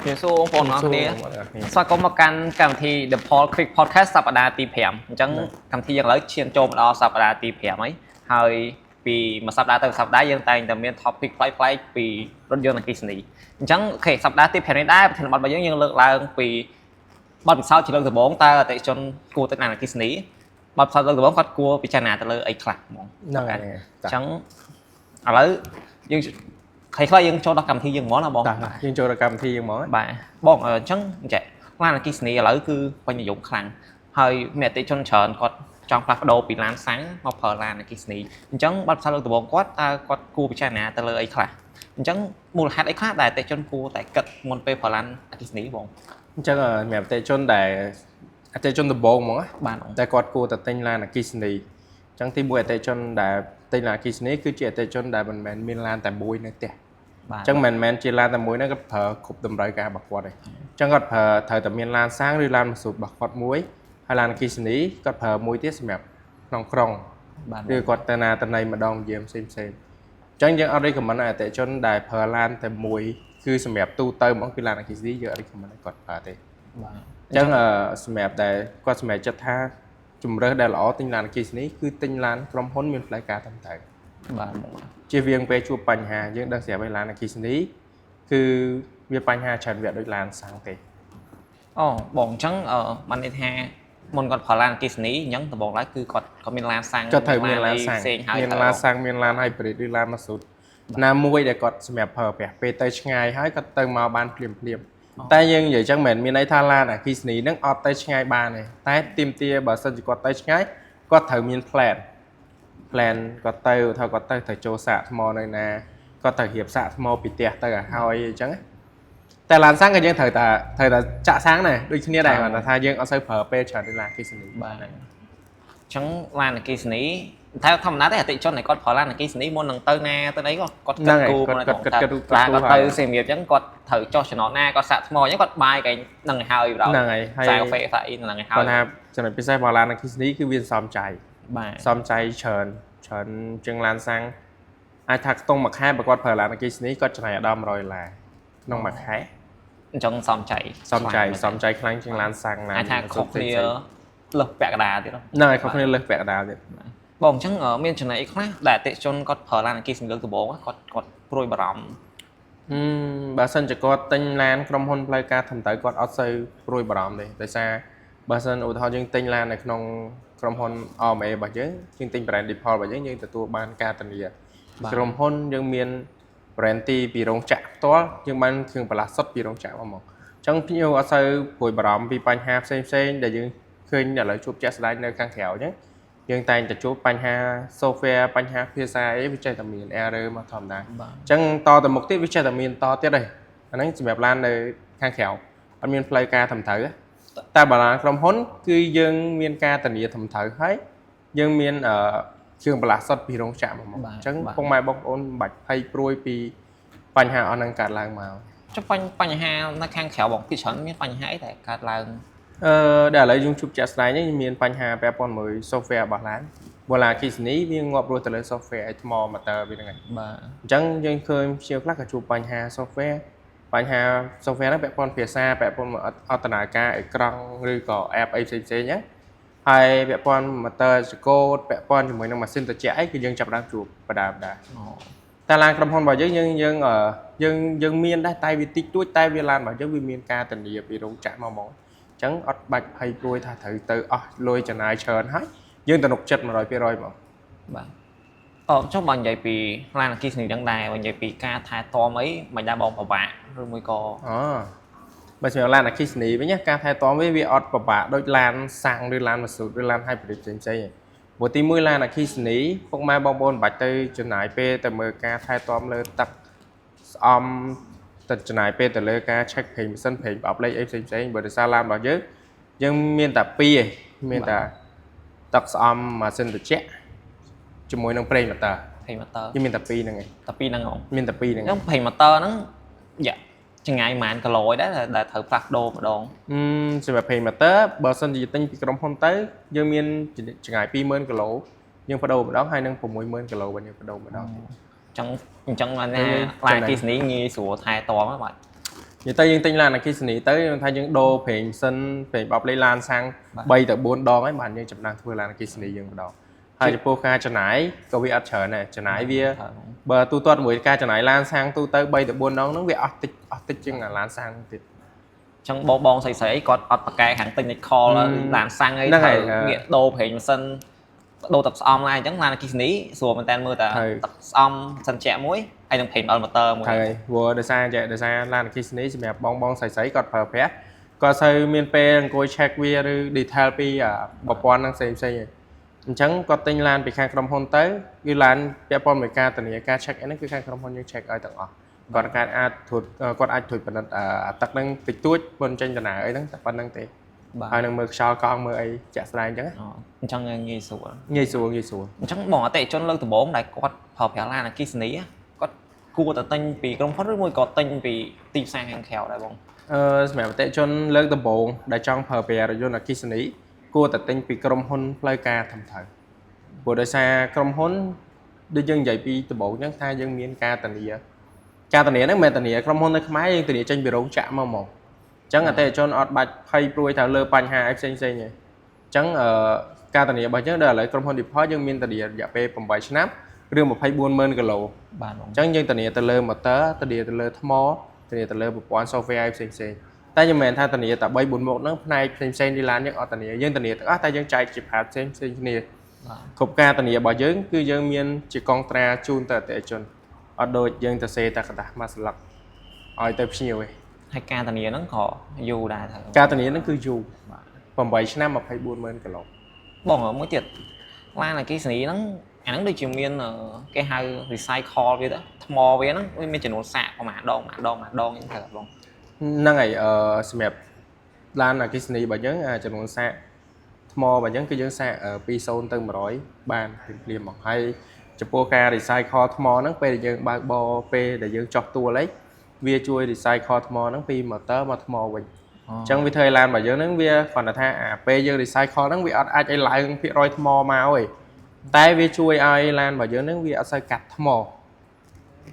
ជំរាបសួរបងប្អូនទាំងអស់គ្នា បងប្អូនទាំងអស់គ្នា ស្វាគមន៍មកកាន់កម្មវិធី The Paul Quick Podcast សប្តាហ៍ទី5អញ្ចឹងកម្មវិធីយើងឥឡូវឈានចូលមកដល់សប្តាហ៍ទី5ហើយហើយពីមួយសប្តាហ៍ទៅមួយសប្តាហ៍យើងតែងតែមាន topic ប្លែកៗពីរថយន្តអគ្គិសនីអញ្ចឹង okay សប្តាហ៍ទី5នេះដែរប្រធានបទរបស់យើងយើងលើកឡើងពីបទពិសោធន៍ជាលើកដំបូងតើអតិថិជនគួរទៅឡានអគ្គិសនីបទពិសោធន៍លើកដំបូងគាត់គួរពិចារណាទៅលើអីខ្លះហ្មង ហ្នឹងហើយ អញ្ចឹងឥឡូវយើងខ្លីៗយើងចូលដល់កម្មវិធីយើងហ្មងណាបង តោះយើងចូលដល់កម្មវិធីយើងហ្មង បាទបងអញ្ចឹងចេះឡានអគ្គិសនីឥឡូវគឺពេញនិយមខ្លាំងហើយមានអតិថិជនច្រើនគាត់ចង់ផ្លាស់ប្ដូរពីឡានសាំងមកប្រើឡានអគ្គិសនីអញ្ចឹងបទពិសោធន៍លើកដំបូងគាត់តើគាត់គួរពិចារណាទៅលើអីខ្លះអញ្ចឹងមូលហេតុអីខ្លះដែលអតិថិជនគួរតែគិតមុនពេលប្រើឡានអគ្គិសនីបង? អញ្ចឹងសម្រាប់អតិថិជនដែលអតិថិជនដំបូងហ្មងណា បាទបង តែគាត់គួរតែទិញឡានអគ្គិសនីអញ្ចឹងទីមួយអតិថិជនដែលទិញឡានអគ្គិសនីគឺជាអតិថិជនដែលមិនមែនមានឡានតែមួយនៅផ្ទះ បាទ អញ្ចឹងមិនមែនជាឡានតែមួយហ្នឹងគាត់ប្រើគ្រប់តម្រូវការរបស់គាត់ទេអញ្ចឹងគាត់ប្រើត្រូវតែមានឡានសាំងឬឡានម៉ាស៊ូតរបស់គាត់មួយហើយឡានអគ្គិសនីគាត់ប្រើមួយទៀតសម្រាប់ក្នុងក្រុង បាទ ឬគាត់ទៅណាទៅណីម្ដងយាមផ្សេងផ្សេងអញ្ចឹងយើងអត់ recommend ឲ្យអតិថិជនដែលប្រើឡានតែមួយគឺសម្រាប់ទូទៅហ្មងគឺឡានអគ្គិសនីយើងអត់ recommend ឲ្យគាត់ប្រើទេ បាទ អញ្ចឹងសម្រាប់ដែលគាត់សម្រេចចិត្តថាជំរើសដែលល្អទិញឡានអគ្គិសនីគឺទិញឡានក្រុមហ៊ុនមានផ្លូវការត្រឹមត្រូវ បាទបង ជៀសវាងពេលជួបបញ្ហាយើងដឹងស្រាប់ហើយឡានអគ្គិសនីគឺវាបញ្ហាច្រើនវាអត់ដូចឡានសាំងទេ អូបងអញ្ចឹងបានន័យថាមុនគាត់ប្រើឡានអគ្គិសនីអញ្ចឹងដំបូងឡើយគឺគាត់គាត់មានឡានសាំង គាត់ត្រូវមានឡានសាំង ផ្សេងហើយ មាន ត្រូវ ឡានសាំងមានឡាន hybrid ឬឡានម៉ាស៊ូតណាមួយដែលគាត់សម្រាប់ប្រើប្រាស់ពេលទៅឆ្ងាយហើយគាត់ទៅមកបានភ្លាមភ្លាមតែយើងនិយាយចឹងមិនមែនមានន័យថាឡានអគ្គិសនីហ្នឹងអត់ទៅឆ្ងាយបានទេតែទាមទារបើសិនជាគាត់ទៅឆ្ងាយគាត់ត្រូវមាន plan គាត់ទៅថាគាត់ទៅត្រូវចូលសាកថ្មនៅណាគាត់ត្រូវរៀបសាកថ្មពីផ្ទះទៅឲ្យហើយអញ្ចឹងណាតែឡានសាំងក៏យើងត្រូវតែចាក់សាំងដែរដូចគ្នាដែរគ្រាន់តែថាយើងអត់សូវប្រើពេលច្រើនដូចឡានអគ្គិសនី បាទអញ្ចឹងឡានអគ្គិសនីតែធម្មតាទេអតិថិជនដែលគាត់ប្រើឡានអគ្គិសនីមុននឹងទៅណាទៅអីគាត់គាត់គិតគូរ គាត់គាត់គិតគិត ឡានគាត់ទៅសៀមរាបអញ្ចឹងគាត់ត្រូវចុះចំណតណាគាត់សាកថ្មអញ្ចឹងគាត់បាយកែងនឹងឲ្យហើយបាទ ហ្នឹងហើយហើយ សាកាហ្វេសាអីហ្នឹងឲ្យហើយ គាត់ថាចំណុចពិសេសរបស់ឡានអគ្គិសនីគឺវាសំចៃ បាទ សំចៃច្រើនច្រើនជាងឡានសាំងអាចថាខ្ទង់មួយខែបើគាត់ប្រើឡានអគ្គិសនីគាត់ចំណាយដល់100ដុល្លារក្នុងមួយខែ អញ្ចឹងសំចៃ សំចៃសំចៃខ្លាំងជាងឡានសាំងឡាន អាចថាខុសគ្នាលើសពាក់កណ្ដាលទៀត ហ្នឹងហើយខុសគ្នាលើសពាក់កណ្ដាលទៀត បងអញ្ចឹងមានចំណុចអីខ្លះដែលអតិថិជនគាត់ប្រើឡានអគ្គិសនីលើកដំបូងគាត់គាត់ព្រួយបារម្ភ ហឹមបើសិនជាគាត់ទិញឡានក្រុមហ៊ុនផ្លូវការត្រឹមត្រូវគាត់អត់សូវព្រួយបារម្ភទេដោយសារបើសិនឧទាហរណ៍យើងទិញឡាននៅក្នុងក្រុមហ៊ុន RMA របស់យើងយើងទិញ brand Deepal របស់យើងយើងទទួលបានការធានាក្រុមហ៊ុនយើងមាន warranty ពីរោងចក្រផ្ទាល់យើងបានគ្រឿងបន្លាស់សុទ្ធពីរោងចក្រមកមកអញ្ចឹងភ្ញៀវអត់សូវព្រួយបារម្ភពីបញ្ហាផ្សេងផ្សេងៗដែលយើងឃើញឥឡូវជួបជាក់ស្ដែងនៅខាងក្រៅអញ្ចឹងយើងតែងតែជួបបញ្ហា software បញ្ហាភាសាអីវាចេះតែមាន error មកធម្មតា បាទ អញ្ចឹងតទៅមុខទៀតវាចេះតែមានតទៀតហើយអាហ្នឹងសម្រាប់ឡាននៅខាងក្រៅអត់មានផ្លូវការត្រឹមត្រូវទេតែបើឡានក្រុមហ៊ុនគឺយើងមានការធានាត្រឹមត្រូវហើយយើងមានគ្រឿងបន្លាស់សុទ្ធពីរោងចក្រមកមកអញ្ចឹងពុកម៉ែបងប្អូនមិនបាច់ភ័យព្រួយពីបញ្ហាអស់ហ្នឹងកើតឡើងមក ចុះបញ្ហានៅខាងក្រៅបងពីច្រើនមានបញ្ហាអីដែលកើតឡើង ដែលឥឡូវយើងជួបជាក់ស្ដែងនេះមានបញ្ហាពាក់ព័ន្ធមួយ software របស់ឡានបើឡានអគ្គិសនីវាងាប់រស់ទៅលើ software ឲ្យថ្ម motor វាហ្នឹងឯង បាទ អញ្ចឹងយើងឃើញភ្ញៀវខ្លះក៏ជួបបញ្ហា software បញ្ហា software ហ្នឹងពាក់ព័ន្ធភាសាពាក់ព័ន្ធមកអត់ដំណើរការអេក្រង់ឬក៏ app អីផ្សេងៗហ្នឹងហើយពាក់ព័ន្ធ motor ចកូតពាក់ព័ន្ធជាមួយនឹងម៉ាស៊ីនត្រជាក់អីគឺយើងចាប់ផ្ដើមជួបបដាបដា អូ តែឡានក្រុមហ៊ុនរបស់យើងយើងយើងអឺយើងយើងមានដែរតែវាតិចតួចតែវាឡានរបស់យើងវាមានការធានាពីរោងចក្រមកហ្មងអញ្ចឹងអត់បាច់ភ័យព្រួយថាត្រូវទៅអស់លុយចំណាយច្រើនហើយយើងទំនុកចិត្ត100%ហ្មង បាទអូចុះបើនិយាយពីឡានអគ្គិសនីហ្នឹងដែរបើនិយាយពីការថែទាំអីមិនដែរបងពិបាកឬមួយក៏ អូបើសម្រាប់ឡានអគ្គិសនីវិញណាការថែទាំវាវាអត់ពិបាកដូចឡានសាំងឬឡានម៉ាស៊ូតឬឡាន hybrid ផ្សេងៗទេព្រោះទីមួយឡានអគ្គិសនីពុកម៉ែបងប្អូនមិនបាច់ទៅចំណាយពេលទៅមើលការថែទាំលើទឹកស្អំទៅចំណាយពេលទៅលើការ check ប្រេងម៉ាស៊ីនប្រេងប្រអប់លេខអីផ្សេងៗបើដោយសារឡានរបស់យើងយើងមានតែពីរឯងមានតែទឹកស្អំម៉ាស៊ីនត្រជាក់ជាមួយនឹងប្រេងម៉ូទ័រ ប្រេងម៉ូទ័រ យើងមានតែពីរហ្នឹងឯង តែពីរហ្នឹងហង មានតែពីរហ្នឹង អញ្ចឹងប្រេងម៉ូទ័រហ្នឹងយ៉ា ចម្ងាយប៉ុន្មានគីឡូឯដែរដែលត្រូវផ្លាស់ប្ដូរម្ដង សម្រាប់ ប្រេង motor បើសិនជាទិញពីក្រុមហ៊ុនទៅយើងមានចម្ងាយ20000គីឡូយើងប្ដូរម្ដងហើយនឹង60000គីឡូវិញយើងប្ដូរម្ដងទៀត អញ្ចឹងអញ្ចឹងបានថា ហើយ ឡានអគ្គិសនីងាយស្រួលថែទាំហ្នឹងបាទ និ និយាយទៅយើងទិញឡានអគ្គិសនីទៅយើងថាយើងដូរប្រេងម៉ាស៊ីនប្រេងបោកលេឡានសាំង3ទៅ4ដងហើយបានយើងចាប់ផ្ដើមធ្វើឡានអគ្គិសនីយើងម្ដងហើយចំពោះការចំណាយក៏វាអត់ច្រើនដែរចំណាយវាបើទូទាត់មួយការចំណាយឡានសាំងទូទៅ3ទៅ4ដងហ្នឹងវាអស់តិចអស់តិចជាងអាឡានសាំងទៀត ចឹងបងបងស្រីស្រីអីគាត់អត់ប្រកែខាង technical ឡានសាំងអី ហ្នឹងហើយ ត្រូវងាកដូរប្រេងម៉ាស៊ីនដូរទឹកស្អំឡានអញ្ចឹងឡានអគ្គិសនីស្រួលមែនតើមើលតែ ត្រូវ ទឹកស្អំសិនជាក់មួយហើយនឹងប្រេងអិលម៉ូទ័រមួយ ហើយព្រោះដោយសារចេះដោយសារឡានអគ្គិសនីសម្រាប់បងបងស្រីស្រីគាត់ប្រើប្រាស់គាត់សូវមានពេលអង្គុយ check វាឬ detail ពីអាប្រព័ន្ធហ្នឹងផ្សេងផ្សេងឯងអញ្ចឹងគាត់ទិញឡានពីខាងក្រុមហ៊ុនទៅគឺឡានពាក់ព័ន្ធមួយការធានាការ check អីហ្នឹងគឺខាងក្រុមហ៊ុនយើង check ឲ្យទាំងអស់គាត់ការអាចត្រួតគាត់អាចត្រួតពិនិត្យអាទឹកហ្នឹងតិចតួចមុនចេញដំណើរអីហ្នឹងតែប៉ុណ្្នឹងទេ បាទ ហើយនឹងមើលខ្យល់កង់មើលអីជាក់ស្ដែងអញ្ចឹងណា អូអញ្ចឹងងាយស្រួល ងាយស្រួលងាយស្រួល អញ្ចឹងបងអតិថិជនលើកដំបូងដែលគាត់ប្រើប្រាស់ឡានអគ្គិសនីគាត់គួរតែទិញពីក្រុមហ៊ុនឬមួយក៏ទិញពីទីផ្សារខាងក្រៅដែរបង សម្រាប់អតិថិជនលើកដំបូងដែលចង់ប្រើប្រាស់រថយន្តអគ្គិសនីគួរតែទិញពីក្រុមហ៊ុនផ្លូវការធំត្រូវព្រោះដោយសារក្រុមហ៊ុនដូចយើងនិយាយពីដំបូងអញ្ចឹងថាយើងមានការធានាការធានាហ្នឹងមិនមែនធានាក្រុមហ៊ុននៅខ្មែរយើងធានាចេញពីរោងចក្រមកហ្មងអញ្ចឹងអតិថិជនអត់បាច់ភ័យព្រួយថាលើបញ្ហាអីផ្សេងៗទេអញ្ចឹងការធានារបស់យើងដល់ឥឡូវក្រុមហ៊ុន Deepal យើងមានធានារយៈពេល8ឆ្នាំឬ240,000គីឡូ បាទបង អញ្ចឹងយើងធានាទៅលើ motor ធានាទៅលើថ្មធានាទៅលើប្រព័ន្ធ software ផ្សេងផ្សេងៗតែខ្ញុំមិនមែនថាធានាតែ3 4មុខហ្នឹងផ្នែកផ្សេងផ្សេងៗនៃឡានយើងអត់ធានាយើងធានាទាំងអស់តែយើងចែកជា part ផ្សេងផ្សេងគ្នា បាទ គ្រប់ការធានារបស់យើងគឺយើងមានជាកុងត្រាជូនទៅអតិថិជនអត់ដូចយើងទៅសេតែក្រដាសមួយស្លឹកឲ្យទៅភ្ញៀវឯង ហើយការធានាហ្នឹងក៏យូរដែរថា ការធានាហ្នឹងគឺយូរ បាទ 8ឆ្នាំ240,000គីឡូ បងមួយទៀតឡានអគ្គិសនីហ្នឹងអាហ្នឹងដូចជាមានគេហៅ recycle វាទៅថ្មវាហ្នឹងវាមានចំនួនសាកប្រហែលដងមួយដងមួយដងអញ្ចឹងទៅបង ហ្នឹងហើយសម្រាប់ឡានអគ្គិសនីរបស់យើងអាចំនួនសាកថ្មរបស់យើងគឺយើងសាកពី0ទៅ100បានភ្លាមៗមកហើយចំពោះការ recycle ថ្មហ្នឹងពេលដែលយើងបើកបរពេលដែលយើងចុះទួលអីវាជួយ recycle ថ្មហ្នឹងពី motor មកថ្មវិញអញ្ចឹងវាធ្វើឲ្យឡានរបស់យើងហ្នឹងវាគ្រាន់តែថាអាពេលយើង recycle ហ្នឹងវាអត់អាចឲ្យឡើងភាគរយថ្មមកទេតែវាជួយឲ្យឡានរបស់យើងហ្នឹងវាអត់សូវកាត់ថ្ម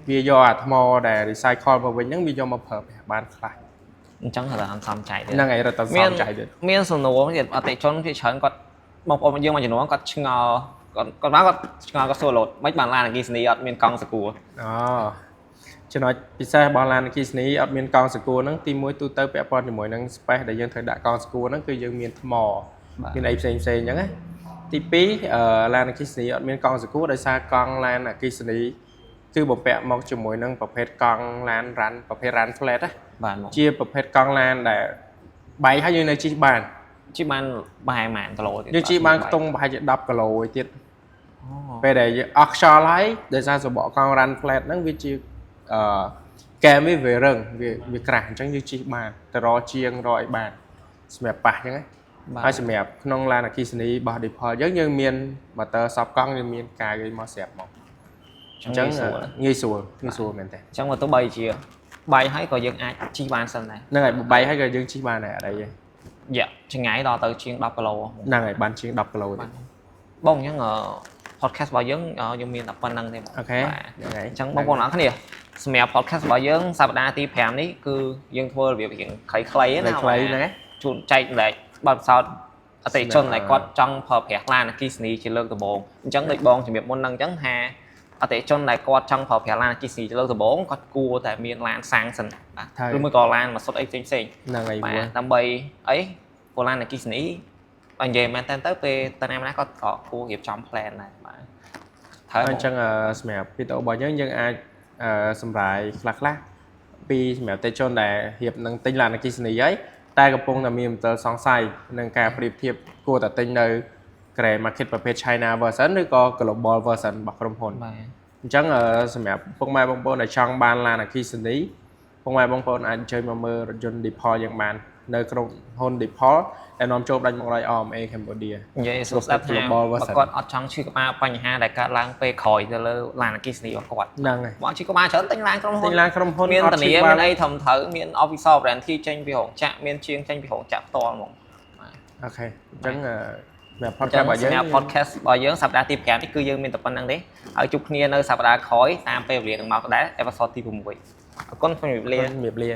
វាយកអាថ្មដែល recycle មកវិញហ្នឹងវាយកមកប្រើប្រាស់បានខ្លះ អញ្ចឹងត្រូវតែអន្សំចៃទៀត ហ្នឹងហើយរត់ទៅ មាន សំចៃទៀត មានសំណួរទៀតអតិថិជនភាគច្រើនគាត់បងប្អូនយើងមួយចំនួនគាត់ឆ្ងល់គាត់គាត់មកគាត់ឆ្ងល់គាត់សួរលោតមិនបានឡានអគ្គិសនីអត់មានកង់សកួរ អូចំណុចពិសេសរបស់ឡានអគ្គិសនីអត់មានកង់សកួរហ្នឹងទីមួយទូទៅពាក់ព័ន្ធជាមួយនឹង space ដែលយើងត្រូវដាក់កង់សកួរហ្នឹងគឺយើងមានថ្មមានអីផ្សេងផ្សេងអញ្ចឹងណាទី2ឡានអគ្គិសនីអត់មានកង់សកួរដោយសារកង់ឡានអគ្គិសនីគឺបំពាក់មកជាមួយនឹងប្រភេទកង់ឡាន run ប្រភេទ run flat ណា បាទមក ជាប្រភេទកង់ឡានដែលបែកហើយយើងនៅជិះបាន ជិះបានប្រហែលប៉ុន្មានគីឡូទៀត យើងជិះបានខ្ទង់ប្រហែលជា10គីឡូឯទៀត អូ ពេលដែលយើងអស់ខ្យល់ហើយដោយសារសបកកង់ run flat ហ្នឹងវាជាកែមវាវារឹងវាវាក្រាស់អញ្ចឹងយើងជិះបានទៅរកជាងរកអីបានសម្រាប់ប៉ះអញ្ចឹងណា បាទ ហើយសម្រាប់ក្នុងឡានអគ្គិសនីរបស់ Deepal យើងយើងមាន motor សប់កង់យើងមានកាយមកស្រាប់មក អញ្ចឹងងាយស្រួល ងាយស្រួលងាយស្រួលមែនតើ អញ្ចឹងបើទោះបីជាបែកហើយក៏យើងអាចជិះបានសិនដែរ ហ្នឹងហើយបែកហើយក៏យើងជិះបានដែរអត់អីទេ រយៈចម្ងាយដល់ទៅជាង10គីឡូ ហ្នឹងហើយបានជាង10គីឡូទៀត បងអញ្ចឹងpodcast របស់យើងយើងមានតែប៉ុណ្្នឹងទេបង OK បាទ ហ្នឹងហើយ អញ្ចឹងបងប្អូនអរគ្នាសម្រាប់ podcast របស់យើងសប្តាហ៍ទី5នេះគឺយើងធ្វើរបៀបរៀងខ្លីៗណា ខ្លីៗហ្នឹងឯង ជូនចែករំលែកបទពិសោធន៍អតិថិជនដែលគាត់ចង់ប្រើប្រាស់ឡានអគ្គិសនីជាលើកដំបូងអញ្ចឹងដូចបងជំរាបមុនហ្នឹងអញ្ចឹងថាអតិថិជនដែលគាត់ចង់ប្រើប្រាស់ឡានអគ្គិសនីជាលើកដំបូងគាត់គួរតែមានឡានសាំងសិនបាទឬមួយក៏ឡានម៉ាស៊ូតអីផ្សេងៗ ហ្នឹងហើយ បាទដើម្បីអីព្រោះឡានអគ្គិសនីបើនិយាយមែនតើទៅពេលតាណាម្នាក់គាត់ក៏គួររៀបចំ plan ដែរបាទត្រូវ អញ្ចឹងសម្រាប់វីដេអូរបស់យើងយើងអាចសម្រាយខ្លះខ្លះៗពីសម្រាប់អតិថិជនដែលរៀបនឹងទិញឡានអគ្គិសនីហើយតែកំពុងតែមានមន្ទិលសង្ស័យនឹងការប្រៀបធៀបគួរតែទិញនៅ Grey Market ប្រភេទ China version ឬក៏ Global version របស់ក្រុមហ៊ុន បាទ អញ្ចឹងសម្រាប់ពុកម៉ែបងប្អូនដែលចង់បានឡានអគ្គិសនីពុកម៉ែបងប្អូនអាចអញ្ជើញមកមើលរថយន្ត Deepal យើងបាននៅក្រុមហ៊ុន Deepal ដែលនាំចូលផ្ដាច់មុខដោយ RMA Cambodia និយាយសួរស្ដាប់ថា Global version បើគាត់អត់ចង់ឈឺក្បាលបញ្ហាដែលកើតឡើងពេលក្រោយទៅលើឡានអគ្គិសនីរបស់គាត់ ហ្នឹងហើយ បងឈឺក្បាលច្រើនទិញឡានក្រុមហ៊ុ ទិ ន ញឡានក្រុមហ៊ុន មាន អត់ ធានា ឈឺក្បាល មានអីត្រឹមត្រូវមាន official warranty ចេញពីរោងចក្រមានជាងចេញពីរោងចក្រផ្ទាល់ហ្មងបាទ OK អញ្ចឹងសម្រាប់ អញ្ចឹ podcast របស់យើង ងសម្រាប់ podcast របស់យើងសប្តាហ៍ទី5នេះគឺយើងមានតែប៉ុណ្្នឹងទេហើយជួបគ្នានៅសប្តាហ៍ក្រោយតាមពេលវេលានឹងមកដដែល episode ទី6អរគុណជំរាបលា ជំរាបលា